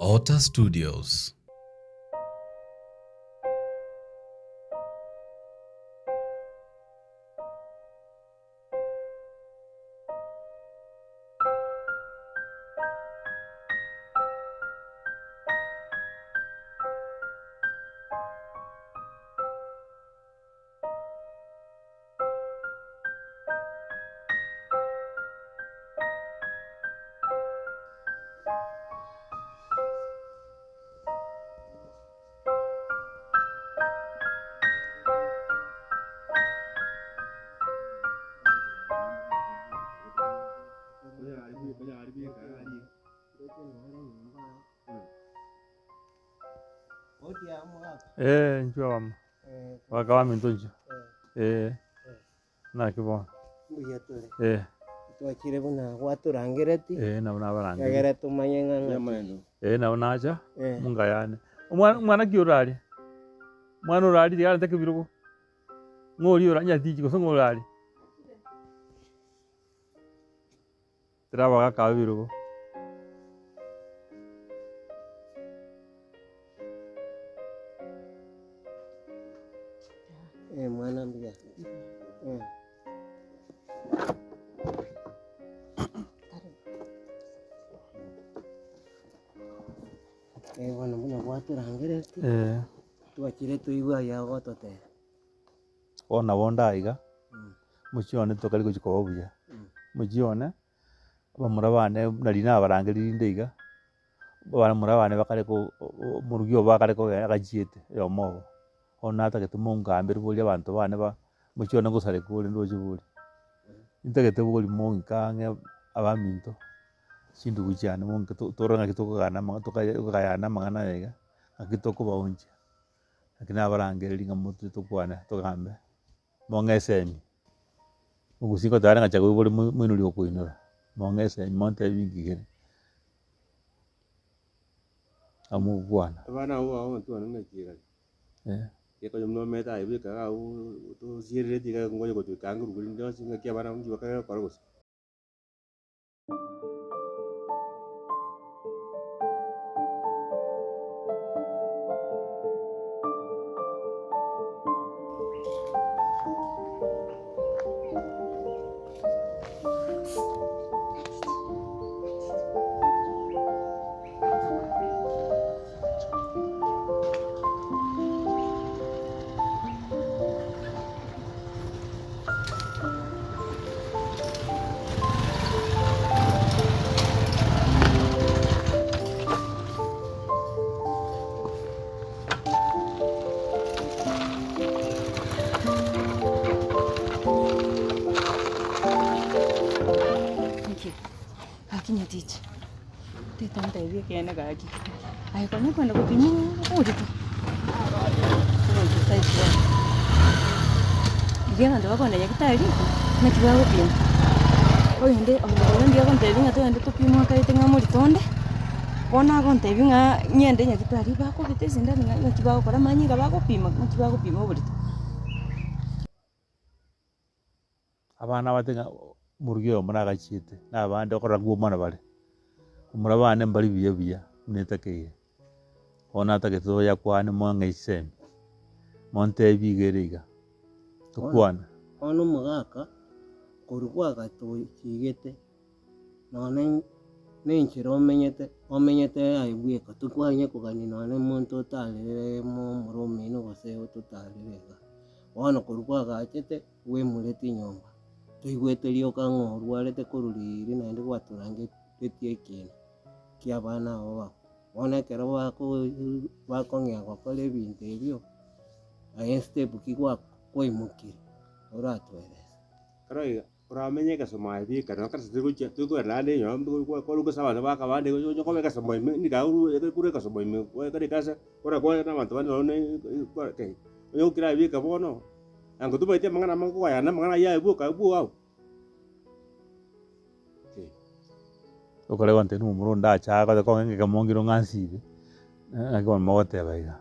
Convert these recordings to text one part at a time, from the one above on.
Otter Studios. Ee, inchuo abamo, abaka baminto inchuo, ee, naki bono, Mbuya tore. ee. Twachire buna gwatorangereti, Ee, nabo nabarangeria. egere tomanye ng'a ng'aki. Ee, nabo nacha, Eh. munga yane. Omwana omwana ki orare? Omwana orare tiga arente ekebirogo, ng'o oria ora nyatichi gose ng'o orare? Tera abagaka b'ebirogo. Eh, mwana mbuya. Eh. Eh, bono buna gwatorangeretie, Eh. twachire toigwe aya ogototebia. Bono nabo onde aiga, omochie one tokari gochia koba buya, omochie one, abamura bane nari nabarangeria rinde iga, abamura bane bakare ko omorugi obo akare kogenda agachiete oyomo obo, bono natagete mongambere boria abanto bane ba omochie one ngosareka ore ndoche bori, ntagete bori mong'ike ang'e abaminto, chindugu chiane mong'ike torore ng'aki tokogana amang'ana tokayana amang'ana aya iga, ng'aki tokobaonchia. Naki nabarangereria ng'a motwe tokwane togambe, mong'e esemi, mogusii ngoteba are ng'a chaga oibore moinori okoinora, mong'e esemi montebi inki kere, amo mogokwana. Abana abwo bao intwe naki egari, Eh. Gekonya buna omete aye bweka iga abwo tosiereretie iga ngonya gotueka ange rinde onsi ng'aki abana abwo nki bakare gokora gose. Nki? Gaki nyatichi, teta ntebie ekeene gaki, aye konya kwenda gopima oborito, oborito type one. Riria abanto bakogenda nyagetari, naki bagopima, oyonde oyo ndiye agontebia ng'a togende topime okaete ng'a morito onde, bono agontebia ng'a ng'ende nyagetari bakobeta esindani ng'a naki bagokora amanyinga bagopima, naki bagopima oborito. Abana abate ng'a omorugi oyomo nagachiete, na abande okorora ng'o bare, omura bane mbari buya buya buna etakeire. Bono natagete oyakwane mwang'e chisemi, montebie iga ere iga, tokwane. Bono omogaka korwa gwagatochigete nonye na enchera omenyete, omenyete aye bweka tokwanya kogania nonye omonto otarire momura omino gose ototarire iga. Bono korwa kwagachete. bwemureti nyomba, toigwete rioka ng'a orwarete korwa riiri naende gwatorangeretie ekiina ki'abana aba bao. Bono ekero bako bakong'ea gokora ebinto ebio, aye estep ki gwa kwaimokirie oratoerese. Ekero iga oramenye egesomo aye bika nonye kanisa togochia tokoenda naende enyomba korwa ase abanto bakabande oche koba egesomo ime niga korwa egesomo ime kore ekanisa orakwane na abanto bande nonye onye gokira aye bika bono. Ango tomaeti amang'ana amange koyana amang'ana ayio aye bwoka abwo ao. Okore gontebia buna omomura onde ache agote kong'a ng'eke mongiro ng'a nsibe, naki bono mogoteba iga.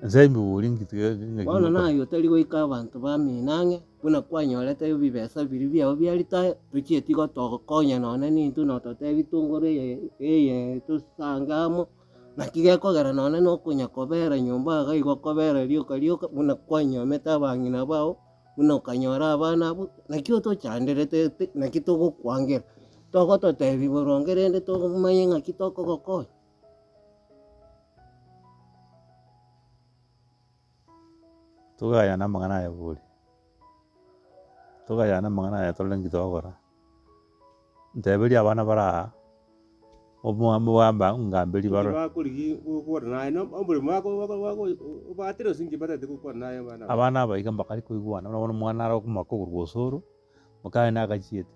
Nse mbibori nki tiga ng'aki Bono ngokora. naye otari goika abanto bamino ang'e, buna kwanyorete ebibesa biria biao bia retire, tochieti gotokonya nonye nintwe nototebi tongore eye eye tosange amo, naki gekogera nonye na okonya kobera nyomba iga igo okobera rioka rioka buna kwanyomete abang'ina bao, buna okanyora abana abwo, naki otochanderete te naki togokwangera, togototebi boronge rende tomanye ng'aki tokogokonya. Togayane amang'ana aya bori, togayane amang'ana aya torore nki togokora, nteberie abana bare aa, omo mobamba ngamberie barore. Bakorigia gokwana naye na oboremo bako bako bako obatire gose inki batagete gokwana naye abana aba. Abana aba iga mbakari koigwana, buna bono omwana are okomaka okorwa osoro, mokaye nagachiete,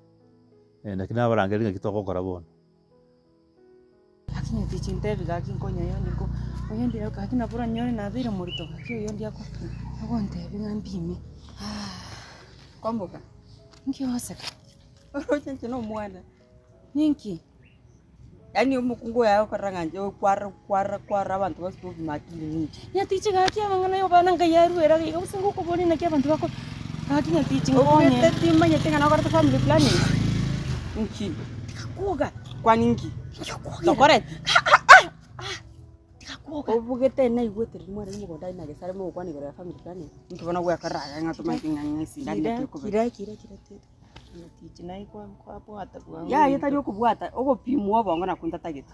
naki nabarangeria ng'aki togokora bono. Gaki nyatichi ntebi gaki nkonya oyondi nko oyondi gaki nabo oranyore nabeire morito gaki oyondi ako agontebia ng'a mpime Kwamboka, Inki ogoseka? oroche inche na omwana. Ninki? Yaani omokungu oyo agokorera ng'a inche okwarora okwarora okwarora abanto bonsi bobima akili ninche. Nyatichi gaki amang'ana ya obana ngai aruera iga gose ngokoboria naki abanto bako gaki nyatichi nkonye. Obwate timanyeti ng'a nokorete family planning? Nki? Tiga kwoga. Kwani nki? Inki okwogera? Tokoreti? Tiga kwoga. Obugete naigwete riria mwarenge mogondo aye na Gesare mogokwana igoro ya family planning, inki bono gwekorera iga ng'a tomanyeti ng'a ng'a esindani Kira naki ekobera. kira kira kira tete. Nyatichi naye kwa kwabwata bwango Yaya ebinto. tari okobwata, ogopimwa obongo nakwo ntatagete.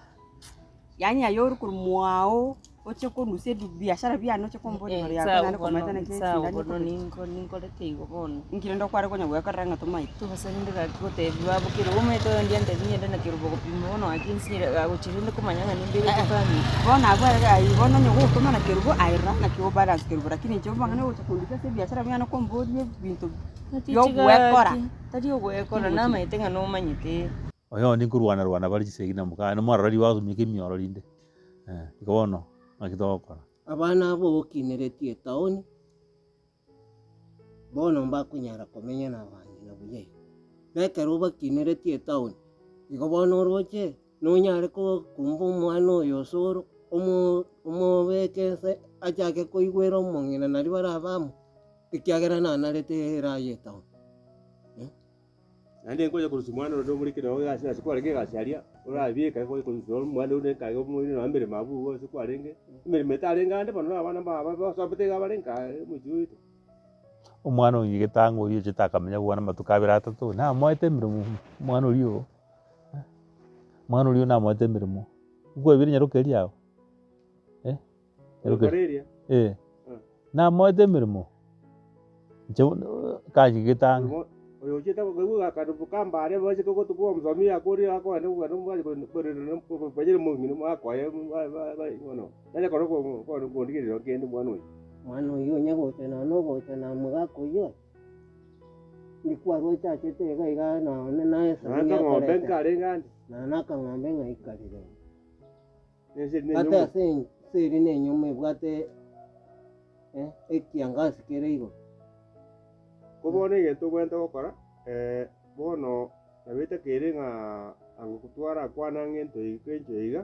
Yaani aye ore korwa mwao, oche korusia ebibiashara biane oche komboria igoro Sawa yako naende bono, komanyete naki sawa esindani bono ekobera. ninko ninkorete igo bono. Inki rende okware konya gwekorera ng'a tomaete. Tobasa rende gaki gotebia babo kerubo omanyete oyo ndiantebi ng'ende na kerubo gopima bono gaki nsinyire gagochia rende komanya ng'a nimbegete family. Bono abwo are aye bono onye gogotoma na kerubo aye rora naki obalance kerubo lakini inche amang'ana ogocha kondisia ase ebiashara biane komboria ebinto biogwekora. Gaki tari ogwekora namaete ng'a nomanyete. Oyondi nkorwana rwana bare chisegi na mokaye, namwarora ribaga asumeke emioro rinde, igo bono naki togokora. Abana abwo okineretie etaoni, bono mbakonyara komenya na abang'ina buya iga. Na ekero obakineretie etaoni, igo bono oroche nonyare kokumba omwana oyo osoro, omo omobeke nse achake koigwera omong'ina naria barabe amo, ekiagera nanarete eraha ya etaoni. Naende nkonya korusia omwana onde omorike nonye egasi ase kwarenge egasi aria, orabieka nkonya korusia omwana onde nkaye omoire nonye emeremo abwo igo ase kwarenge, emeremo etarenge ande bono na abana mba basomete iga bare nka omochie oito. Omwana oyo getang'a oria ochete akamenya bwana amatuko abere atato, namoete emeremo omwana oria oo, omwana oria oo namoete emeremo, nkwebire nyaroke eria agwo nyaroke Ekore eria. eh, namoete emeremo. Inche bono kanyigete ang'e. Oyo ochiete koigwa akarubuka mbare bache kogotukwa omosomi akorire akogenda kogenda omwache kobanyire omong'ina mwakoye bono tanya korwa kondigereria kende omwana oyo. Omwana oyio onye gocha nonya ogocha na omogaka oyio ore, ndikwaroche achete iga iga nonya na esabuni Nonya akang'ombe akorete, nkarenge ande. nonya na akang'ombe ng'a aikarire. Ense eri Ate nenyumu. ase ense eri nenyumu ebwate ekiangasi kere igoro. Ko bono egento obwenerete gokora, bono nabo etakeire ng'a ango twarakwana ng'a ento encho iga,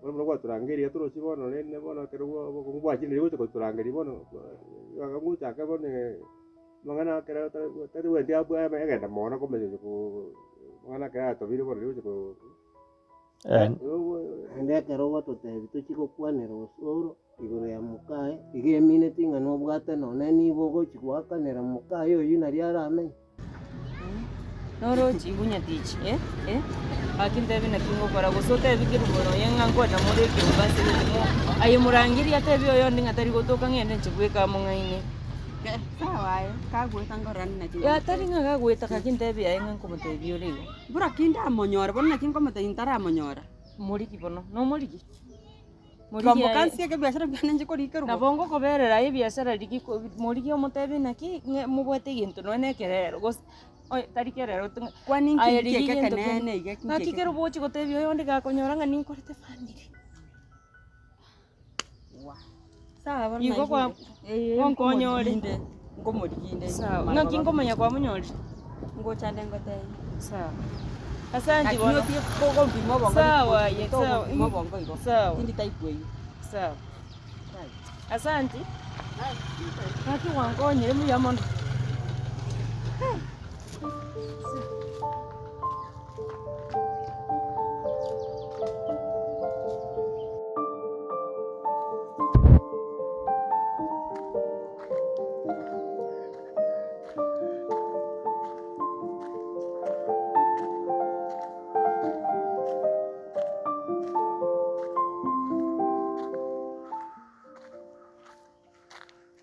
bono buna gwatorangeria iga torochi bono rende bono ekero bwachire gocha gotorangeria bono ngochake bono amang'ana ekero tari agenda mono komanya amang'ana ekero ayatobire bono rigocha ko. Naende ekero ogototebia tochie gokwanera osoro igoro ya mokaye, iga emineti ng'a nobwate nonye nigo ogochia goakanera mokaye oyio nario aramenye. Noroche igo nyatichi eh eh gaki ntebi naki ngokora gose otebi kerubo nonya ng'a nkoenda more ekeombe ase egento mo aye morangerie atebi oyonde ng'a tari gotoka ng'ende inche bweka among'aine. Sawa aye, kagoeta nkorora naki Ya tari ng'a gagoeta gaki ntebi aye ng'a nkomotebia ore igo. Buna ki ndamonyore, bono naki nkomotebia ntaramonyora. Morigi bono, nomorigi? Morigi Kwamboka aye. nsieke ebiashara biane inche korika erubo. Nabo ngokoberera aye ebiashara rigia ko morigi omotebi naki ng'e mobwate egento nonya na ekerero gose oye tari kerero ting'a Kwani inki aye inki rigia eke egento kende. ekenene iga inki Gaki eke kero obochi gotebia oyonde gakonyora ng'a ninkorete family. Sawa bono Igo kwa naigure. gonkonyore. Nkomoriginde, nkomoriginde. Sawa, ng'aki nkomanya kwamonyorire? Ngocha nde ngotebie. Sawa. Asanti Lakini bono. otige kogompima obongo Sawa aye, sawa. togompima obongo igo. Sawa. Tindi type eyio. Sawa. Asanti, gaki gwankonyire mbuya mono.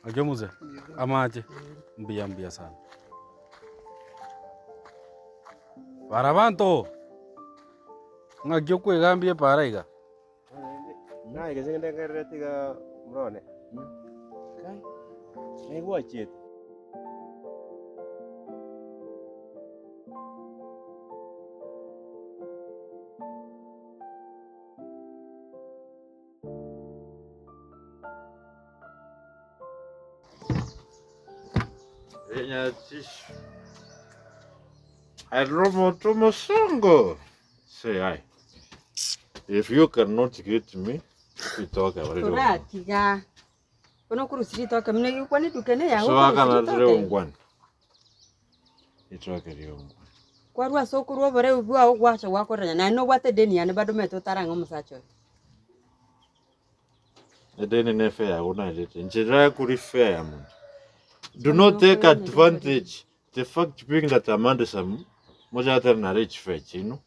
Naki omose? Amache? Mbuya mbuya sana. Bara abanto, ng'aki okwegambia epaara iga? Naye gese ngende ngererete iga murone. Kai, naye gwachiete. Aromoto mosongo. Say hi. If you cannot greet me, we talk about it. Toratiga. Bono okorusia ritoke buna egekwana eduka ene yago So okorusia akana ritoke. tire ongwana. Itoke ri ongwana. Kwarwa ase okorwa oboreu bwao gwacha gwakorerania naende nobwate edeni yane bado omanyete otarang'a omosacha oyo. Edeni ne fair yago narete. Inche rakuri fair ya monto. Do not take advantage the fact being that I'm handsome mochatera nare chifair chiino.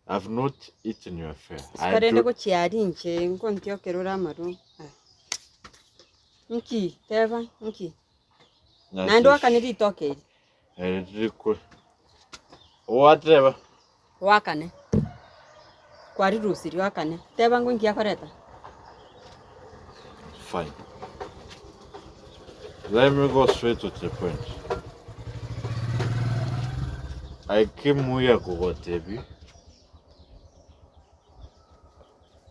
I've not eaten your fare. I Sikarende do, gochia aria inche nkontiokerwa ore amaru. Aya. Nki? Teba, nki? Naende oakane ritoke eri. Eh, rikwe. Owateba. Oakane. Kwarirusirie oakane. Teba ng'o inki akoreta? Fine. Let me go straight to the point. I came here kogotebi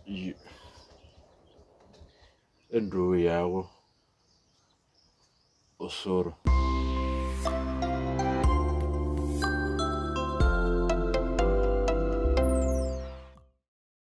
you- endugu yago osoro.